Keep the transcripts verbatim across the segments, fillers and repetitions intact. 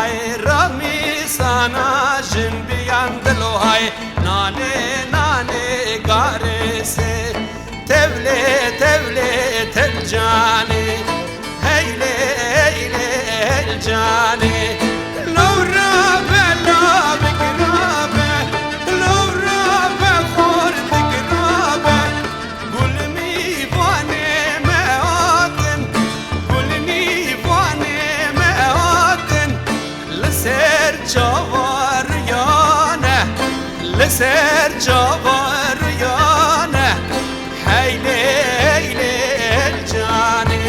Ay ramîsana jin biyan dilo hay, nanê, nanê garê sê. Tevlê, tevlê, tev canê. Heylê, heylê, hel canê. Lewra be, la bikira be. Lewra be, xor dikira be. Gul mîvanê me hatin, gul mîvanê me hatin, li ser çava riyane, li ser çava riyane, heylê, heylê, el canê,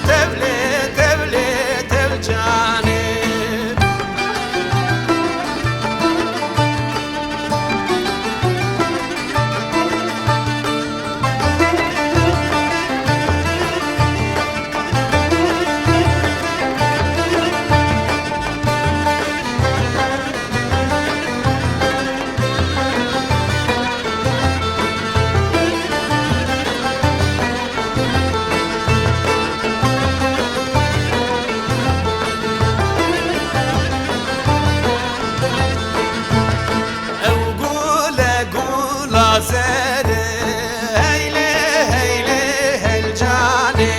tevlê, tevlê, tev canê. Ew gul e, gula zer e, heylê, heylê, hel canê.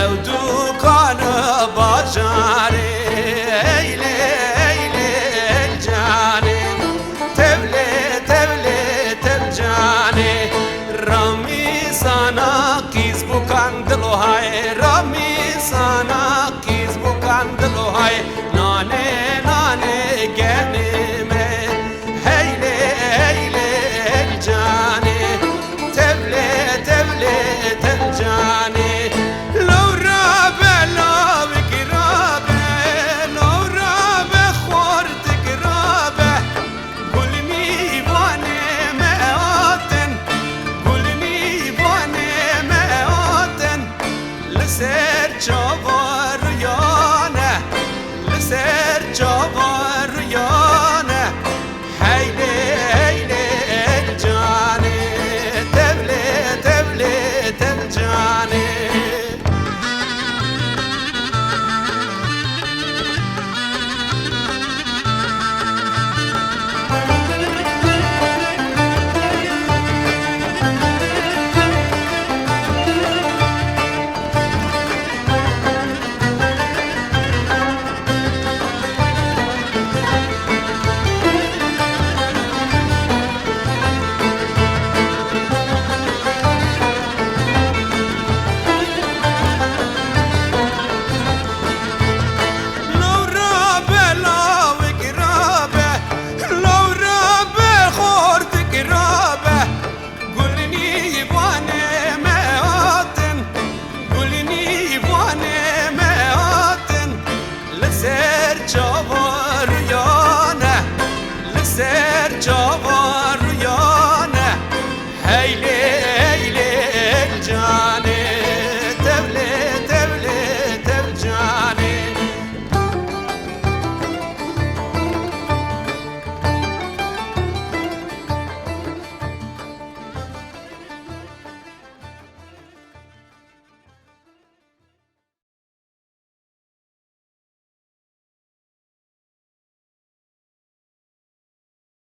Ew dûkan e bajarê, heylê, heylê, hel canê. Tevlê, tevlê, tev canê. Ramîsana qîz bûkan dilo hay, ramîsana